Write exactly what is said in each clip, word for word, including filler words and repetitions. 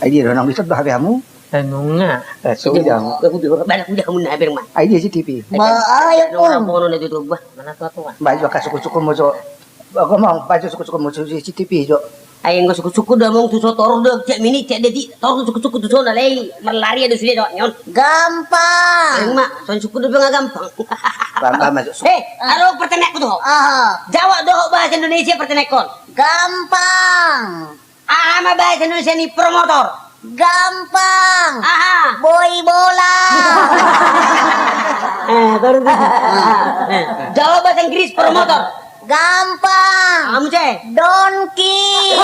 Ai dia do nang bisa bah hape hamu. Ai nunga. Eh, so dia. Udah, udah, udah, udah, udah, udah, udah. Ai dia C T V. Ba, ayo, Nunga, Om. Bono na tutu, bah. Mana tutu, bah? Ba, jo ka suku-suku mo jo. Ba, ngomong, ba, jo suku-suku mo jo C T V, jo. Ai, nggo suku-suku do, mong tu so toru do, tiap menit, tiap detik, toru suku-suku tu so na lei, marlari ado sude, jo, nyon. Gampang. Ai, ma, so suku do, nga gampang. Ba, ba, masuk suku. Eh, aro pertanyaan ku tu. Aha. Jawab dohot bahasa Indonesia pertanyaan kon. Gampang. Aha ma bahasa Indonesia ni promotor? Gampang. Aha. Boi bola. Eh, baru gitu. Eh, jawab bahasa Inggris promotor. Gampang. Kamu, Cek? Donkey.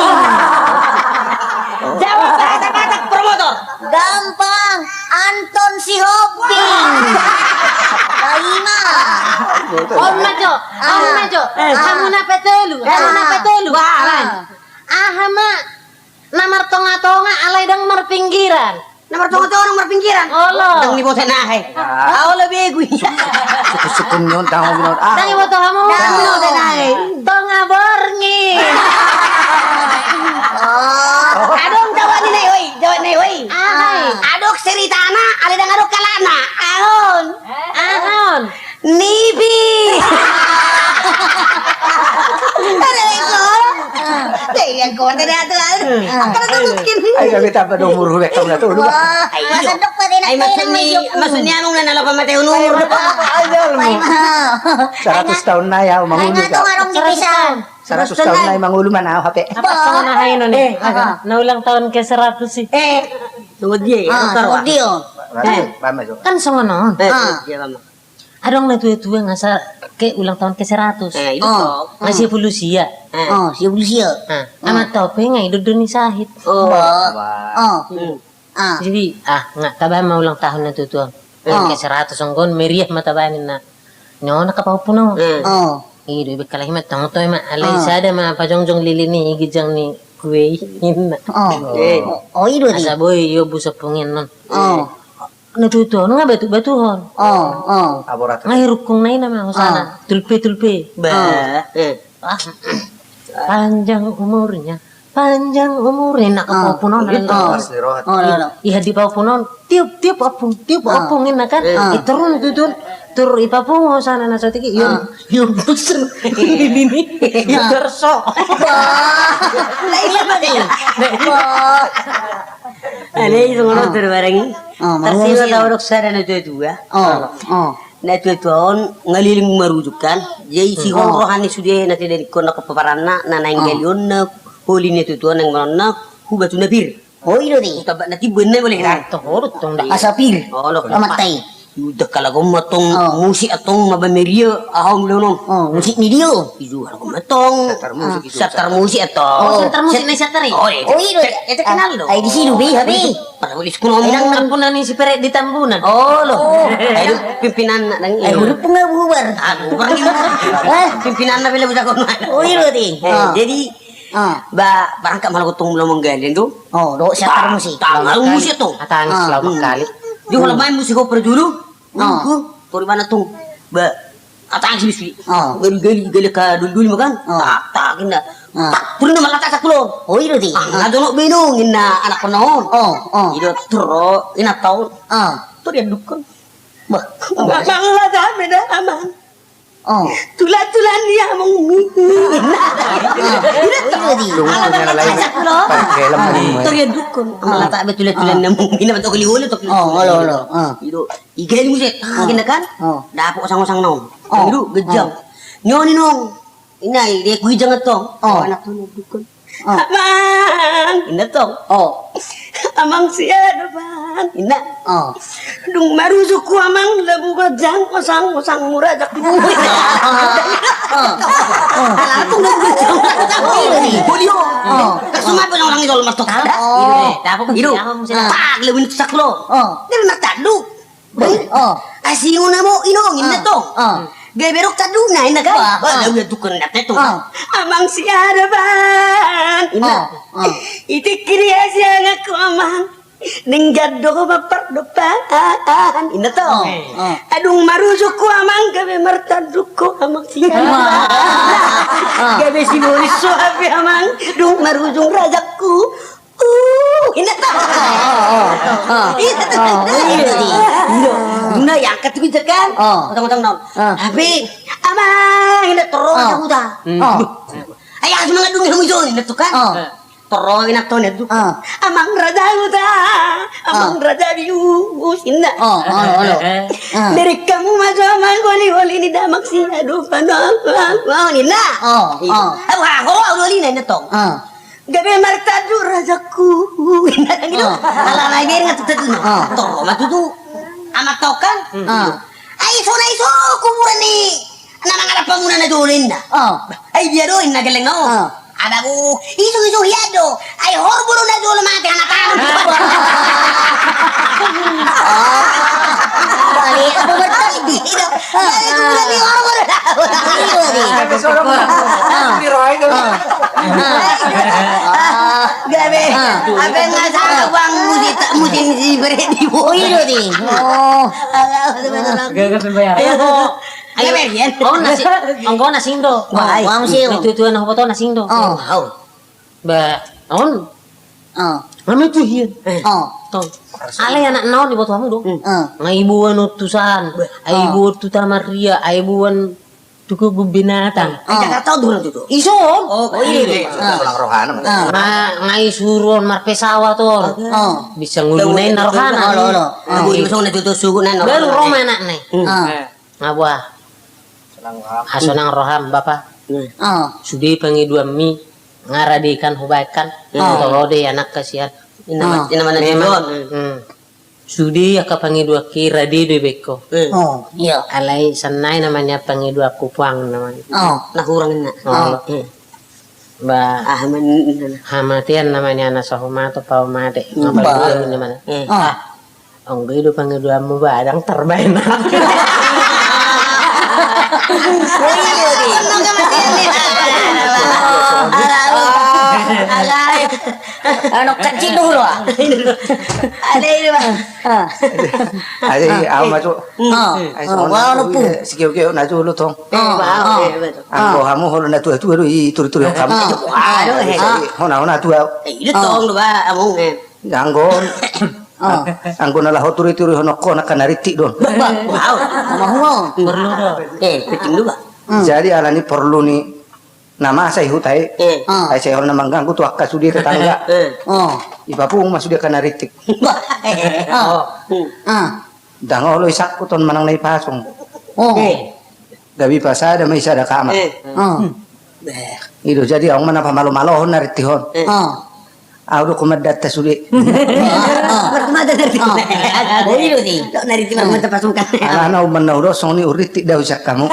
Jawab bahasa Batak promotor. Gampang. Anton Sihombing. Baima. Om Majo, Om Majo. Eh. Hamu na patolu, hamu na patolu. Wah, Lan. Aha ma na martonga-tonga alai ndang marpinggiran? Na martonga-tonga ndang marpinggiran? Olo. Ndang niboto na he. Ah, olo begu. Sukun-sukun nyon tahu nyon. Ah. Ndang niboto hamu. Ndang niboto na he. Tonga borngin. Oh. Adong jawab ni nai hoi, jawab nai hoi. Aha. Adong seritana, alai ndang adong kalana. Ahon. Ahon. Nipi. Ada iko. Deh, yang kau ada aturan. Apa tu mungkin? Ai, kami tambah dong umur, bek, tambah dulu, Bang. Wah, masa dok pada nak. Ai, maksudnya, maksudnya, anu, nana, lupa mati umur. Ayo, lu. Seratus tahun na ya, Mang Ulu, Bang. Seratus tahun. Seratus tahun na, Mang Ulu, mana H P? Apa songon aha ino ni? Eh, apa? Na ulang tahun ke seratus sih. Eh, tunggu dia ya, ah, tunggu dia. Kan songon on. Eh, tunggu dia, Mama. Adong na tua-tua nga sa ke ulang tahun ke seratus. Eh, itu. Oh. Nga sia pulu sia. Eh. Oh, sia pulu sia. Ah, amanta pe nga i do do ni sahit. Oh. Ba. Ba. Oh. Hmm. Ah. Jadi, ah, nga tabaen ma ulang tahun na tua-tua. Hmm. Ke seratus anggo on meriah ma tabaen na. Nyo na kapahupuna. Hmm. Oh. I do ibe kalai ma tong to ma alai sada ma pajongjong lili ni ginjang ni kue i. Oh. Eh. Oh, i do. Asa boi i obu sapungian non. Oh. Na tutu on nga batu-batuhon. Oh, oh. Aborat. Nga i rungkung na i nama hosana. Tulpe-tulpe. Ba. Eh. Ah. Panjang umurnya, panjang umurnya, na kapahupuna. Itu. Oh, no, no. Iha di pahupuna on, tiup, tiup ompung, tiup ompung, inna kan. Eh. Itu run tutu on, tur i pahupuna hosana na saotik i, iom, iom bosen. Ini ni, iom terso. Wah. Lah, iya, Bang. Wah. Alai songon on tu barang i. Oh, tarsiwa tahu dok sada na tua-tua. Oh, oh. Na tua-tua on nga leleng marujung kan. Jadi sihol roha ni sude na tedarikkon na kepaparanna na naeng galionna holi na tua-tua naeng manonna hu batu na pir. Oh, i do di. Tabak na tibu na boleh kan. Tohorut tong da. Asa pir. Oh, lo. Amat tai. Udah kalagon ma tong musik atong ma bameria aha on leonon. Oh, musik ni dia. Ijo kalagon ma tong. Satar musik atong. Oh, satar musik na satar i. Oh, i do. Itu kenal do. Ai di sidu bi habi. Pada boleh sekolah. Ndang na puna ni si Peret di Tambunan. Oh, lo. Ai do pimpinan na ndang i. Ai do puna bubar. Aku pernah. Pimpinan na bela budak. Oh, i do di. Jadi ba barangkat malah gotong mula manggali tu. Oh, do satar musik. Tangal musik tu. Atangis lau manggali. Dia kalau main musik oper dulu. Nunggu, tori mana tong. Ba, atang sibis bi. Gali-gali, gali ka duli-duli ma kan. Tak, tak, inna. Tak, purna malata sakulo. Oh, i do di. Ah, nga donok benong, inna anak konaon. Oh, oh. I do tero, inna taon. Ah. Tori andukon. Bah. Bang lata beda aman. Oh. Tula-tula ni among mi. Inna. Ina to. Lu punya lain. Pakai lemah. Tori andukon. Amang lata be tula-tula ni among mi. Ina to kali hole to. Oh, olo, olo. Ah. Ido. Iga ni muset. Ah, gini kan. Oh. Dapot osang-osang nong. Oh. Ido gejang. Nyoni nong. Ina i dia kuijang tong. Oh. Anak tong andukon. Oh. Amang, inna tong. Oh. Amang sia do bang. Inna. Oh. Dung marujung hu amang labu gajang osang-osang mura jak. Oh. Oh. Langsung labu gajang. Oh. Bolio. Oh. Kasuma pe orang itu lemas tok. Oh. Ido. Tak labu ni sak lo. Oh. Dia memang tak lu. Oh. Asing na mo inong inna tong. Oh. Gabe rok taduna inna kan. Bah, bah, bah. Lagu tukun na teto. Oh. Amang sia do bang. Inna. Oh. Oh. Itik kiri asia ngaku amang. Ninggal do ma pardopan. Inna tong. Oh. Oh. Adung marujung hu amang gabe martanduk hu amang sia. Oh. Oh. Gabe si bolis so hape amang. Dung marujung rajak hu. Uh, inna tong. Ah. Iya, ah, iya, iya. Iya. Nah, yang ketiga kan? Ah. Otong-otong, non. Ah. Tapi, amang, ini terus, ah, aku tak. Hmm. Ah. Ayo, aku mangandung kamu, Jon, ini tuh kan? Ah. Toro inna tong tu. Ah. Amang raja huta, amang, ah, raja bius inna. Ah, ah, ah, ah. Ah. Dari kamu maju amang goli-goli ni damak si adu panang inna. Ah, iya, ah. Aduh, ah, horo, aduh, inna, inna tong. Ah. Gabe martadu rajaku inna gitu. Ah. Ala lagi ngat tu tu. Ah. Toro maju tu. Amat tau kan? Ah. Ai sona iso kuburan ni. Na mangalap pamuna na jolo inna. Oh. Ai dia do inna gelleng na. Oh. Ada ku isu-isu hian do. Ai horbo do na jolo mate anak anu. Balik apa bertadi? Iya. Balik ku berarti horbo do. Iya, iya. Gabe. Apa yang nggak salah bang musim musim si beredi. Oh, iya, di. Oh. Alah, betul, betul. Gagal sembahyang. Ayo, ayo, Ber, Yen. Oh, nasi, ongko nasi do. Wah, wah, mesti. Itu, itu, anak foto nasi do. Oh. Ba, on. Oh. Ame tu hian. Eh. Oh. Tong. Alai anak naon dibuat kamu do. Hmm. Oh. Nga ibuan utusan. Bah. Ai ibuan tuta Maria, ai ibuan tuku binatang. Oh. Jakarta do tu. Ison. Oh, iya. Sonang rohana. Oh. Nga, nga isuruon marpesawat on. Oh. Bisa ngulunai na rohana. Olo, olo. Oh. Baru Roma anakna. Hmm. Oh. Eh. Nga buah. Sonang roham. Ah, sonang roham, Bapa. Hmm. Ah. Sude pangidoanmi, nga rade kan hubaen kan. Hmm. Toro do anak kasihan. Ina ma-, ah, ina mana memang. Hmm. Sude angka pangidoanki rade do dibaen ho. Hmm. Oh, iya. Alai sannai namanya pangidoanku puang namanya. Oh. Na hurang inna. Oh. Oh. Hmm. Ba, ah, man-, hamatean namanya na sahumato pau mate. Hmm. Ngapa dia mana? Hmm. Ah. Anggo i do pangidoanmu ba, ndang tarbaen. Anu kecil dulu ah. Ada ini, Bang. Ah. Ada, ah, au masuk. Ah. Ai, ah, songon wah, na, lepu. Sikio-kio na jolo tong. Ah, ah. Anggo hamu olo na tua-tua do i turi-turi hamu. Ah. Aduh, eh. Hona, hona tua. Eh, itu tong do ba, among, eh. Anggo. Ah. Anggo na laho turi-turi honok ho na kana rintik do. Ba, ba, wow. Mahu. Porlu do. Eh, penting do ba. Hmm. Jadi alani porlu ni na masa i huta i. Eh. Ah. Ai sai holan na mangganggu tu angka sude tetangga. Eh. Oh. Ipapung ma sude kana rintik. Ba. Oh. Ah. Ndang olo isangkut on manang na ipasung. Oh. Eh. Gabe ipasada ma i sada kamar. Eh. Ah. Beh. I do, jadi aung ma na pamalo-malohon na rintik on. Eh. Ah. Au do kumandanta sude. Markumandanta na rintik. Ah. Oh, i do di. Dok na rintik markumandanta pasungkan. Alana umbahen na hudok songon i, urrintik do au sian hamu.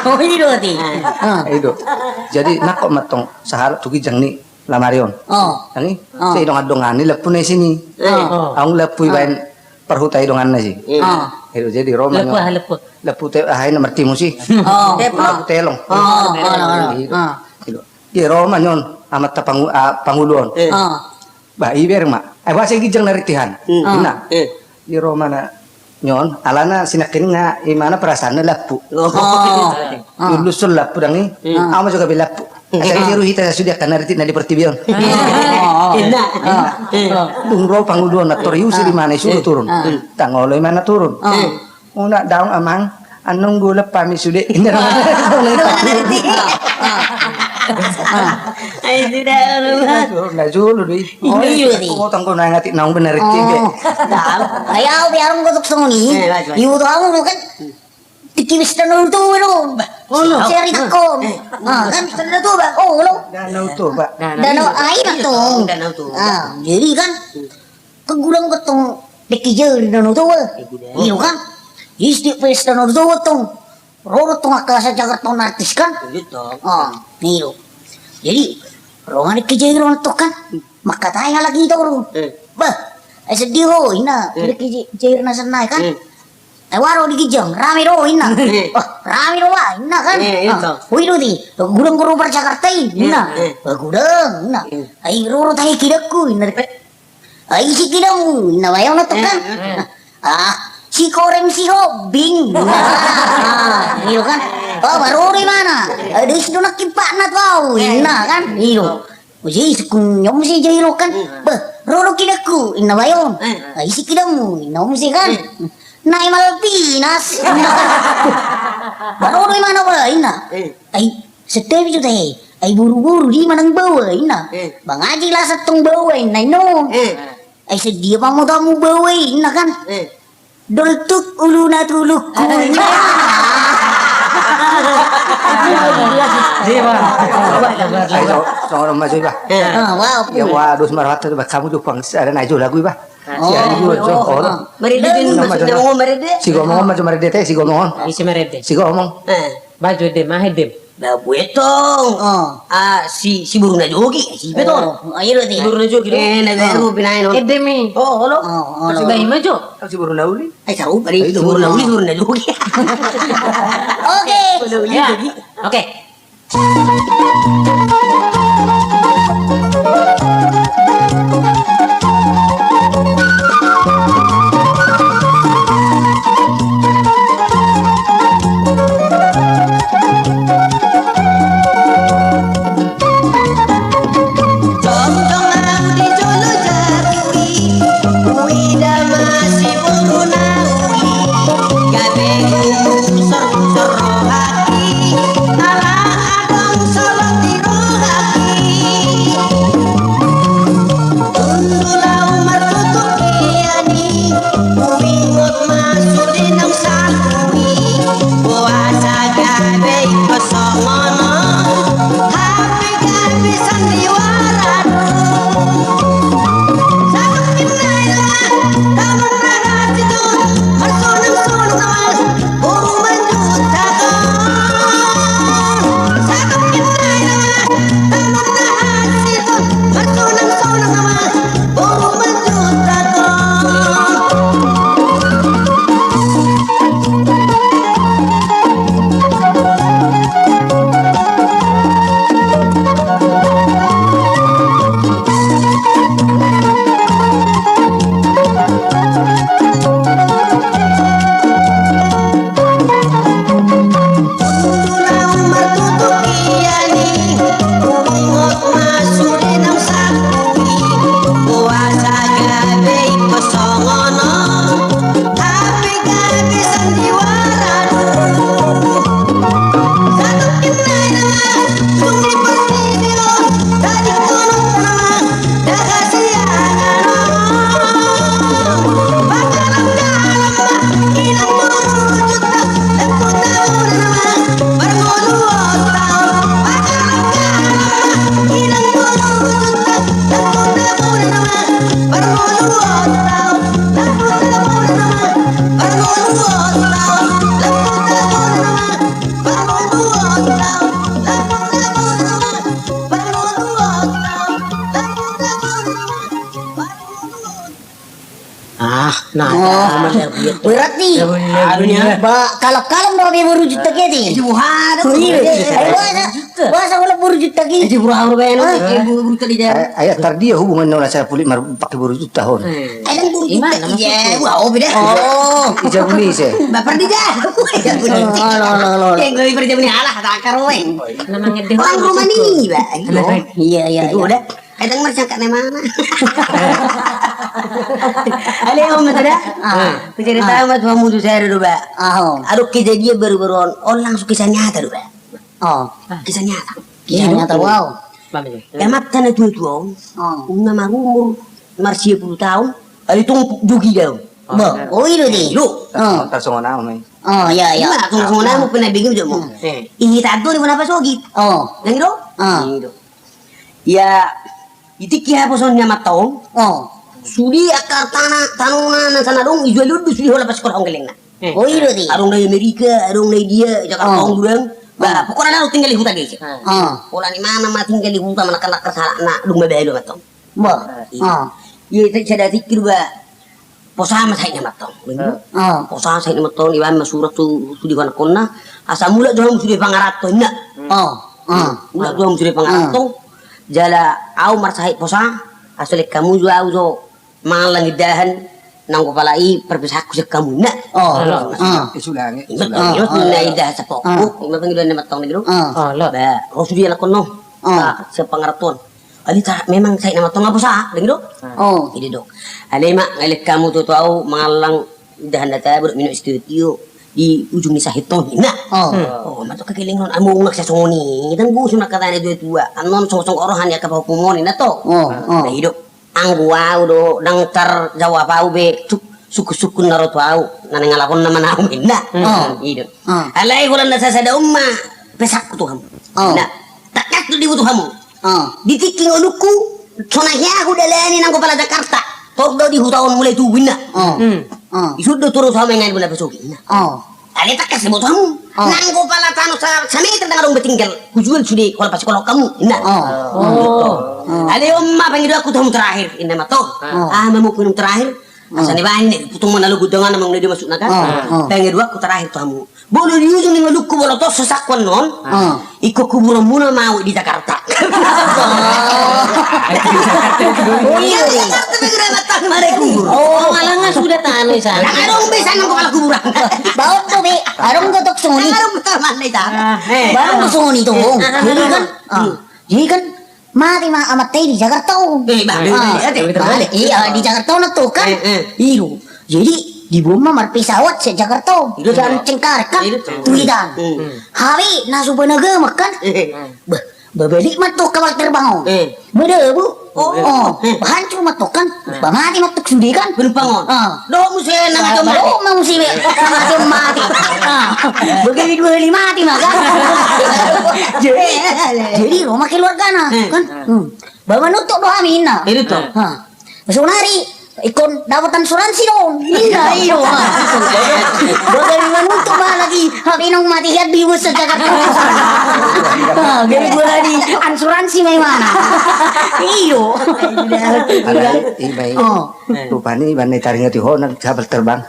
Oh, i do di. Ah. I do. Jadi nangkok ma tong sahalak tu ginjang ni lamari on. Oh. Nang i. Oh. Sai dongan-dongan ni lempu na i sini. Eh. Oh. Aung lempu ibaen parhuta i donganna si. Iya. Ah. I do, jadi ro ma. Lempu aha, lempu? Lempu te-, aha i na martimus i. Oh. Lempu telong. Oh, olo, olo. I do. Ah. I do. Jadi ro ma on amanta pangu-, ah, pangulu on. Iya. Ah. Bah, i bereng ma. Eh, bah, sai ginjang na rintik an. Hmm. Inna. Iya. Jadi ro ma na on, alana sinangkaning nga imana perasaanna lempu. Oh. Ah. Iulus on lempu ndang i. Hmm. Au ma jo gabe lempu. Asa tiru hita sude angka na rintik na di portibi on. Inna. Dung ro pangulu on na tor iusir imana i suruh turun. Ndang olo imana turun. Unang daong amang, annon golap hami sude. Ai sudah. Na jolo do i. Iya. Potang ko na ngatik naung benar rintik be. Ai au biarong gotok songon i. Iu tu au kan. Tingki pesta na olo tu, olo. Olo. Seri takon. Ah, kan pesta na olo tu, Bang. Oh, olo. Danau Toba. Danau air tong. Danau Toba. Ah, jadi kan kegulang ketong deki jari Danau Toba. Iya kan? Isti pesta na olo tu tong. Ro tong angka sa Jakarta on artis kan? Iya tong. Ah, iyo. Jadi ro ma deki jari ro tong kan. Makatai halak i toru. Eh. Bah, ai sedih ho, inna. Eh. Deki jari na sannai kan? Eh. Ai waro di ginjang, rame do, inna. Eh. Wah, rame do, wah, inna kan? Eh, iya, ah, tong. Ui do di, gurang guru bar Jakarta i, inna. Eh, eh. Wah, gurang, inna. Eh. Ai roro tahe kidakku, inna. Eh. Ai si kidamu, inna, bayo na tong kan? Eh, eh. Ah, si korem si hobing. Ah, iyo kan? Oh, baru di mana? Ada si donak kipak na tau, inna kan? Iyo. Uji sukun nyom si jahilo kan? Hmm. Beh, Ro do kidangku, inna bayo. Eh. Ai ise kidangmu, inna muse kan. Eh. Nai Malvinas. Ba ro do imana ba, inna. Eh. Ai santabi jo tahe. Ai boru-boru di manang baoa, inna. Eh. Bang Aji las antong baoa, inna, inna. Eh. Ai sadia pamotoanmu baoa i, inna kan. Eh. Doltuk uluna tulukku. Iya, Bang. Ayo, songon on ma jo, Bah. Ah, wow. Ia, waduh, marhata tu, Bah, hamu jo, Bang. Ada na jo lagu, Bah. Oh. Siari dulu, jo. Oh. Marende, marende. Sigomong, marende. Sigomong, marende. Ise marende? Sigomong. Eh. Bajo dem, aha dem? Ba buetong. Oh. Ah, si, si boru na jogi, si beton. Oh, ayo lo dia. Si boru na jogi, eh, na baru pinain on. Edem i. Oh, olo. Oh, olo. Ba ima jo. Si boru na uli. Eh, sarupa di si boru na uli, si boru na jogi. Oke. Ya. Oke. Tongtong au di jolo jabu i, huida ma si boru na uli, gabe humusor-musor rohangki, ala adong solot di rohangki. Hundul au martutur kian i, huingot ma sude naung salpu i, boasa gabe ingkon songon on, hape gabe sandiwara do. Sahat ni nai na, tama na hati tu, marsunang-sunang nama. Ah, nah, oh, berarti ba kalau kalau mau dia baru juta gitu. Iya, bukan. Iya, iya. Ayo, boasa, boasa kalau baru juta gitu. Iya, bukan, bukan. Hah? Ayo, tar dia hubungan nona saya pulik mar pakai baru juta hon. Ayo, baru juta. Iya, wah, oh, beda. Oh, ija buni se. Baper dia. Ija buni. Oh, lo, lo, lo. Yang gue pergi buni alah, takar weng. Orang rumah ni, Bang. Iya, iya, iya. Udah. Kadang marsiangkat na imana. Ale, om, tu da. Ah. Hucerita ma tu hamu tu sada do, ba. Ah, oh. Adong kejadian baru-baru on, on langsung kisah nyata do, ba. Oh. Kisah nyata. Kisah nyata, wow. Amanta na tua-tua on. Oh. Unang marumur, marsia pulu taon. Ale tong jogi da on. Oh, i do di. Tarsongon au ma i. Oh, iya, iya. Ima, tarsongon au ma pernah begini do. Ih, tado di mana pas jogi. Oh. Yang i do? Ah. Ini do. Ia, i tingki haposoon ni amanta on. Oh. Sude angka tano, tanona na sana adong, ijual on do sude holan pasikola on gellengna. Oh, i do di. Adong na di Amerika, adong na di dia, Jakarta on do dang. Ba, pokokna na tinggal di huta gese. Oh. Holan imana ma tinggal di huta, manakkan-nakkan sahalakna, dung mabalu amanta on. Bah. Ia, i sada tingki do ba. Posa ma sahit ni amanta on. Posa sahit ni amanta on, ibaen ma surat tu, tu di pangarantoanna. Asa mulak jo hamu sude pangaranto, inna. Mulak jo hamu sude pangaranto. Jala au marsahit posa, asa lehon hamu jo au jo mangallang indahan, nanggo pala i parpisahanku sian hamu, inna. Isulangi. Ima indahan sapoku, ima pangidoan ni amanta on, inna. Ba, ro sude anakkon on. Sian pangarantoan. Alai memang sai nama tong apo sa deng do. Ida do. Alai ma ngalek hamu tu au mangallang dahan data buruk minum studio di ujung ni sahit tong ina. Oh, matok kekeling non amu unak sasongoni. Tanggu sunak katana dua dua. Anon song song orohan ya kapau pumoni na to. Ida do. Anggo au do ndang tarjawab au be sukun-sukun na ro tu au na ngalapon na manau minna. Ida do. Alai holan na sasada umma pesakku tu hamu. Na takkas do dibutuh hamu. Di tingki ngolungku sonang hea hudalani nanggo pala Jakarta. Tor do di huta on mulai tubu inna. Isut do turu sama ngai bula pesoki inna. Alai takkas dibutuh hamu. Nanggo pala tano sa sameter ndang adong be tinggal. Hujual sude holan pasi kolok hamu inna. Alai umma pangidoanku tu hamu terakhir inna ma to. Ah mamu minum terakhir. Asa ni bahen ni putung mana lu gudangan amang dia masuk naga. Pangidoanku terakhir tu hamu. Bolo di ujung ni ngolungku bolo tos sasakkuan non. Iko kuburanmuna mau di Jakarta. Oh iya. Jakarta be gede batang mare kubur. Oh, malah nggak sudah tanu sana. Nang adong be sana kepala kuburan. Bawa tu be. Adong gotok songoni. Adong betul mana sana. Baru songoni tu. Jadi kan. Jadi kan. Mate ma amanta i di Jakarta on. Iya di Jakarta on tu kan. Iro. Jadi diboan ma marpesawat sian Jakarta on. Sian Cengkareng kan. Tu Idan. Hape na so panagaman kan. Bah, babalik ma tu kapal terbang on. Madabu. Oh, hancur ma tu kan. Bah mate ma tu sude kan. Penumpang on. Dohot muse na mate on mate. Dohot ma muse be na mate on mate. Bagari dua kali mate ma kan. Jadi ro ma keluargana kan. Bah manutup do hami inna. Saonari ingkon dapat asuransi do. Inna iro. Bagari manutup ma lagi. Hape nang mate hian di bus Jakarta. Gara-gara di asuransi ma imana. Iro. Rupani bani taringot i ho nang kapal terbang.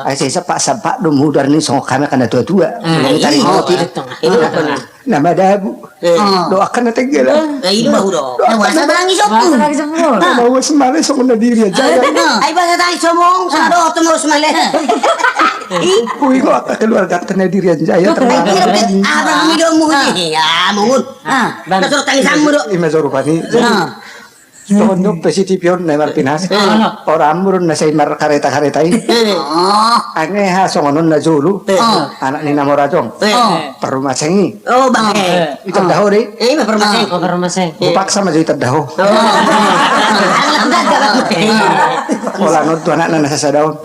Ai sai sampak-sampak do mudar ni songon hami angka na tua-tua. Taringot i. Na madabu. Do angka na tenggelam. Ai bahasa tangi sopu. Na maua semale songon na di Irian Jaya. Ai bahasa tangi somong songon do tu maua semale. Ui do angka keluarga angka na di Irian Jaya. Abang mi do mu. Iya mungun. Ima rupani. Songon do pe si T V on na marpinas. Orammu do na sai markareta-kareta i. Angeha songon on na jolo. Anak ni na mora jong. Parumaseng i. Itanda ho de. Ima parumaseng. Hupaksa ma jo itanda ho. Holan on tu anakna na sasada on.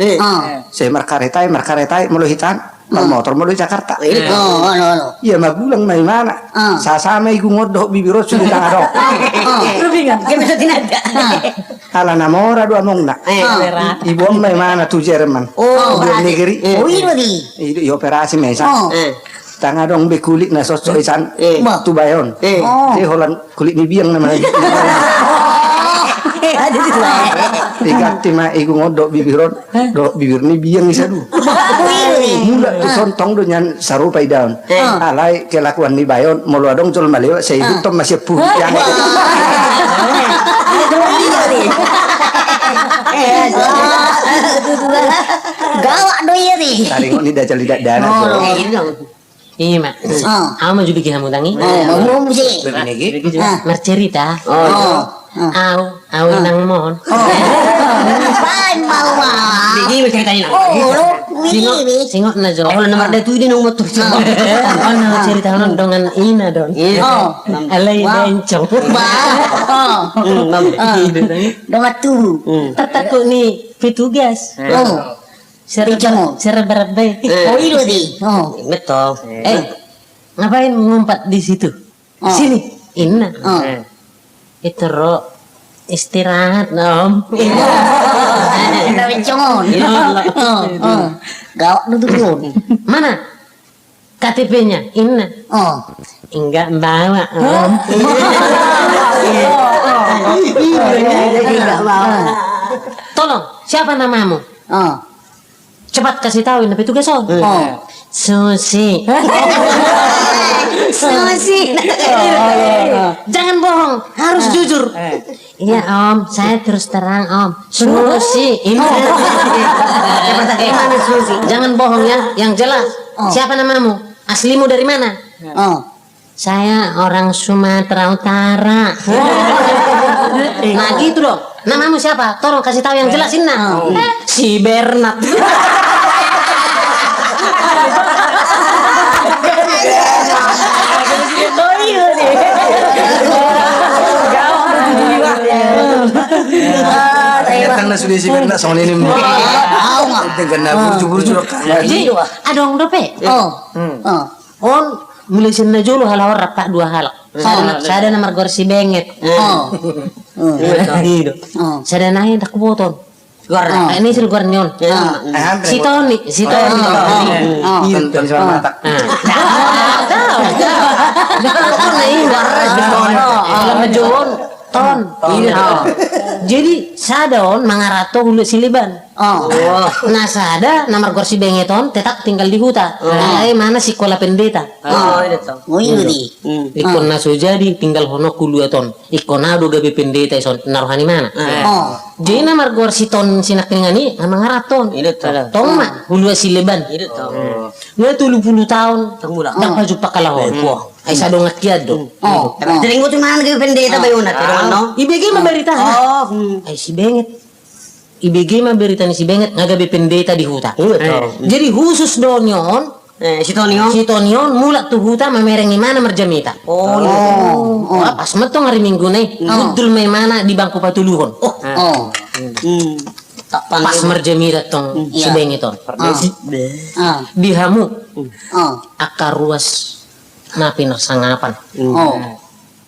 Sai markareta i, markareta i molo hita. Marmotor molo di Jakarta. Ia magulang ma imana. Sasama igung on dohot bibir on sude tanga do. Ala na mora do amongna. Iboan ma imana tu Jerman. Luar negeri. Ioperasi ma i sa. Ndang adong be kulit na sosok i san. Tu bae on. Holan kulit ni biang nama. Diganti ma igung on dohot bibir on. Dohot bibir ni biang i sadu. Mulak tu son tong do nian sarupa idaon. Alai kelakuan ni bae on molo adong jolma lewat sai ihuthon ma sian puhu. Gawat do ia di. Taringot ni dajal di dakdanak. Ima. Au ma juluki hamu tangi. Marcerita. Au, au inang mon. Baen ma au ma. Singot na jo. Olo na mardatu i di nang motor. Olo na cerita on dongan ina don. Alai bencong. Dongan tubu. Tatakut ni petugas. Sera berabbai. Oh, ilo di. Betul. Eh, ngapain ngumpat di situ? Sini, inna. Itu ro istirahat, Om. Inna bencong on. Gawat do tu on. Mana K T P-nya? Inna. Enggak bawa, Om. Tolong, siapa namamu? Cepat kasih tahu ini petugas on. Susi. Susi. Jangan bohong, harus jujur. Iya, Om, saya terus terang, Om. Susi. Ini. Jangan bohong ya, yang jelas. Siapa namamu? Aslimu dari mana? Saya orang Sumatera Utara. Nah, gitu dong. Namamu siapa? Tolong kasih tahu yang jelas, inna. Eh, si Bernat. Datang na sude si Bernat, songon ini. Dengan na burju-burju. Jadi, adong dope. Oh. On, mulai sian na jolo halak on rap dua halak. Sada na, sada na margoar si Benget. Sada nai ndang huboto on. Goarna. Ini sir goar ni on. Si Toni, si Toni. Toni Suarmata. Toni. Toni. Toni. Ton. Jadi sada on mangaranto hulua Sileban. Na sada na margoar si Benget on tetap tinggal di huta. Alai mana sikola pendeta. Ingkon na so jadi tinggalhononku hulua on. Ingkon au do gabe pendeta dison na roha ni mana. Jadi na margoar si Ton si nangkiningan i na mangaranto on. Tong ma hulua Sileban. Nga tolu pulu taon ndang pajumpang halak on. Ai sadongan hian do. Jadi nga tu mana gabe pendeta bayonan. Ibege ma berita. Ai si Benget. Ibege ma berita ni si Benget nga gabe pendeta di huta. Jadi khusus do ni on. Si Toni on. Si Toni on mulak tu huta mamereng imana marjamita. Pas ma tong ari Minggu na i. Hundul ma imana di bangku patoluhon. Pas marjamita tong si Benget on. Di hamu angka ruas na pinarsangapan.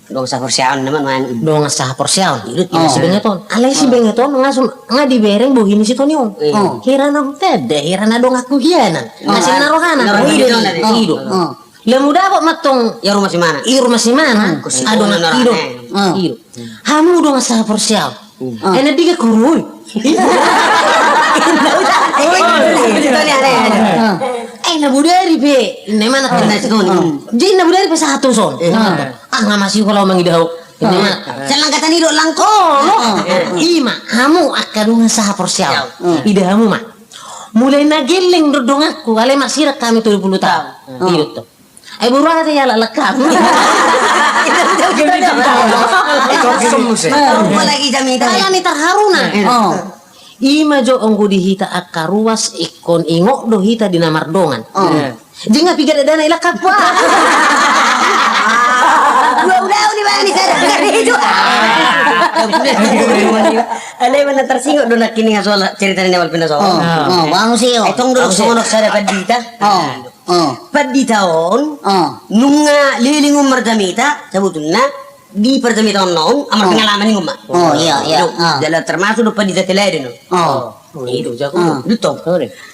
Dongan sahaporseaon nama nuan. Dongan sahaporseaon. Si Benget on. Alai si Benget on nga dibereng bohi ni si Toni on. Hira na hutanda, hira na donganku hian an. Nga sing na rohana. Ido. Lamu dapot ma tong. Ia rumah si mana? I rumah si mana? Adong na ido. Hamu dongan sahaporseaon. Ai na diga kurui. Ai na bodari pe. Inna imana. Jadi na bodari pe sahat tu son. Ah, nga masihol au mangida ho. Inna imana. Salangkatan ido langko. Ima hamu angka dongan sahaporseaon. Ida hamu ma. Mulai na gelleng do donganku alai marsirang hami tolu pulu taon. Ido tong. Ai boru ate ia laklak hamu. Apalagi jamita. Alani tarharuna. Ima jo anggo di hita angka ruas ingkon ingot do hita di na mardongan. Jadi nga piga dadana i laklak hamu. Dua ulaon i bani sada. Alai mana tarsingot do nangkiningan soal cerita ni awal pinda soal. Bang sio. Ai tong do songon sada pandita. Pandita on nunga leleng on marjamita sabutulna di parjamita on na on amar pengalaman i ma. Jala termasuk do pandita teladan on. Ido jago do tong.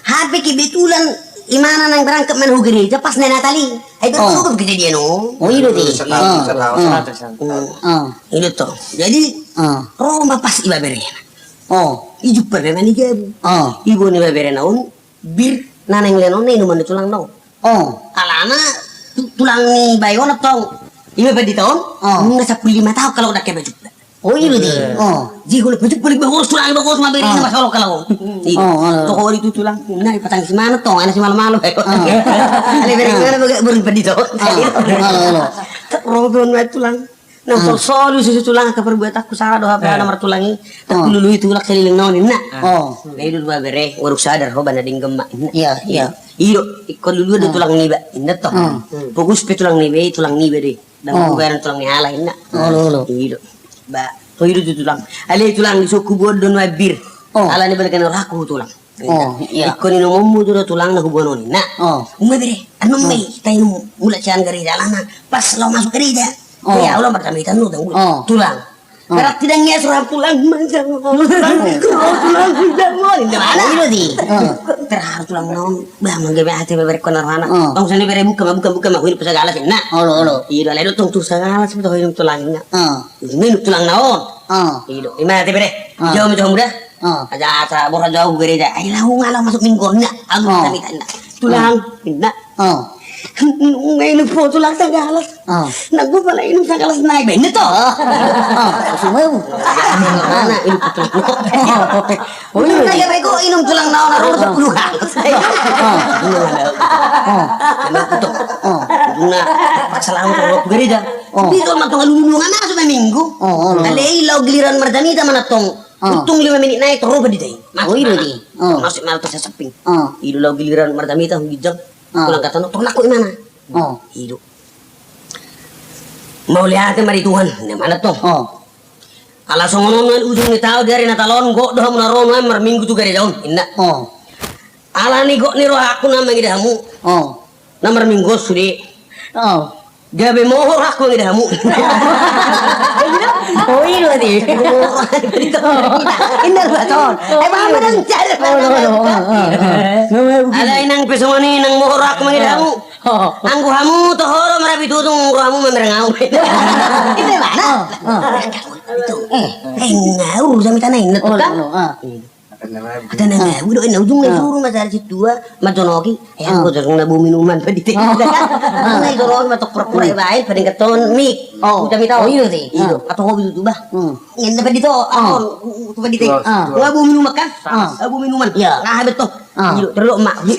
Hape kebetulan imana naeng berangkat mana hu gereja pas na Natal i. Ai bertemu kejadian on. Ido tong. Jadi ro ma pas iba berena. Ijumpa be ma ni gabu. Ibo ni baberena on. Bir na naeng lehonon na inuman ni tulangna on. Alana tulang ni bayo na tong. Ima pandita on. Nga sampulu lima taon kalau dang kebaju. Ido di. Jadi kalau baju paling bagus tulang bagus ma bere na masalah kalau on. Toko di tu tulang. Na ipatang si mana tong ana si malam-malam. Ale bere mana baga burung pandita on. Rogon ma tulang. Na solsol susu tulang angka perbuatanku sala do hape na martulang i. Tarkulului tulang saleleng na on inna. Na ido dua bere waruk sadar ho bana denggan ma inna. Ido ingkon luluan do tulang niba inna tong. Fokus pe tulang niba i tulang niba do i. Dang bubaran tulang ni halak inna. Ido. Ba ho ido tu tulang. Ale tulang di sokku buat do nuan bir. Alani balikan rohangku tulang. Ingkon inumonmu tu do tulang na huboan on inna. Uma bere, annon ma i tainum mulak sian gareja alana pas laho masuk gareja. Ia ulang marjamita nu tong tulang. Berarti dang ia surang tulang manjang tulang. Tulang manjang on inna mana. Terharu tulang na on. Bah manggabe ate beberekkon na rohana. Tong sani bere buka ma buka buka ma huinum tu sagalas inna. Ido ale do tong tu sagalas tu huinum tulang inna. Huinum tulang na on. Ido ima ate bere. Jauh ma jauh muda. Aja asa borat jauh gereja. Ai laho nga laho masuk minggu on inna. Agu marjamita inna. Tulang inna. Inum po tulang sagalas. Nang gua pala inum sagalas nai benne to. Sumeu. Mana inum tulang. Inum na ia bego inum tulang na on aro sepuluh galas. Nah, paksa laho tu gereja. Oh. Di tong mantong alululungan masuk ma minggu. Oh, oh, oh. Alai laho giliran marjamita ma nantong. Oh. Untung lima menit nai torop di tai. Oh, i do di. Oh. Masuk ma nantong sasaping. Oh. I do laho giliran marjamita ginjang. Oh. Tulang kata no, torang nangkok imana. Oh. I do. Mauliate ma di Tuhan, ninna ma nantong. Oh. Ala songon on nuaeng ujung ni taon di ari Natal on, gok do hamu na ro nuaeng marminggu tu gereja on, ninna. Oh. Alani gok ni rohangku na mangida hamu. Oh. Na marminggu on sude. Oh. Gabe mohor rohangku mangida hamu. Oh, i do di. Ninna ma nantong. Eh, paham ma dang? Alai nang pe songon i, nang mohor rohangku mangida hamu. Oh. Anggo hamu toho do marapi tutung, anggo hamu mamereng au. Ninna ma nantong. Oh, oh. Eh, eh, ngawur jamita na, ninna nantong kan. Oh, oh, oh. Ate na ngawur do, ninna, ujungna suru ma sada sintua manjonoki. Eh, anggo jolo na bau minuman, Pandita. Oh. Na ijonoki ma tong pura-pura ibaen, padenggan tu mik. Oh. Jamita. Oh, i do di. I do. Ato hobi tutu bah. Hmm. Ninna Pandita. Oh. Ato, Pandita. Ah. Nga bau minuman kan? Ah. Nga bau minuman. Iya. Nga habet tong. Ah. I do, terus ma. I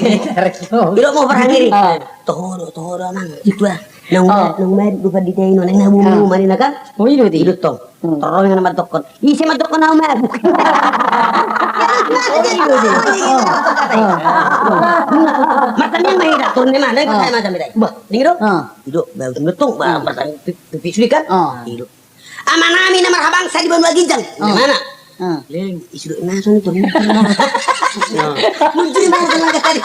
do, mohor roha sandiri. Ah. Toho do, toho do, amang. Sintua. Naung, naung maen do Pandita i, naung na bau minuman, ninna kan? Oh, i do di. I do tong. Hmm. Torop ma na mandokkon. Ise mandokkon au mabuk? Oh, i do di. Oh, oh. Martangiang ma hita, torop ma na, ah, martangiang ma hita. Bah, ninna do. Ah. I do, bah, ujungna tong, bah, hmm, martangiang pi-, pi-, sude kan? Ah. I do. Amanami na marhabangsa di banua ginjang. Ah. Ninna ma na. Ah. Leng, isi do na son tu. Muncul ma na tadi.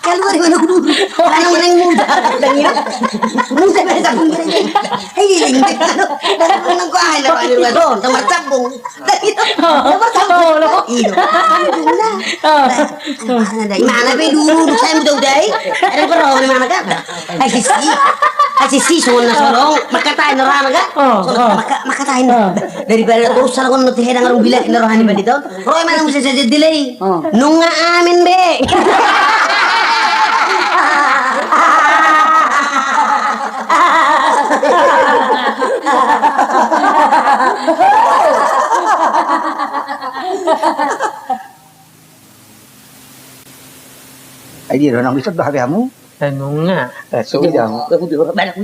Kaluar di mana kudu. Mana mana yang muda. Dan ini. Muda biasa pun. Hei, ini. Mana pun kau ai na bani ruas. Nomor sambung. Nomor sambung. Iya. Mana pe dulu, dulu saya muda udah. Ada perlu di mana kan? Ai sisi, ai sisi songon na solong, makatai na rohana kan? Oh, oh. Maka, makatai na. Oh. Daripada terus salah kon nanti hedang rung bila na rohana bani tau. Roy mana musim saja delay. Oh. Nunga amin be. Ai dia nang bisa bah hamu. Nunga. Eh, so dia.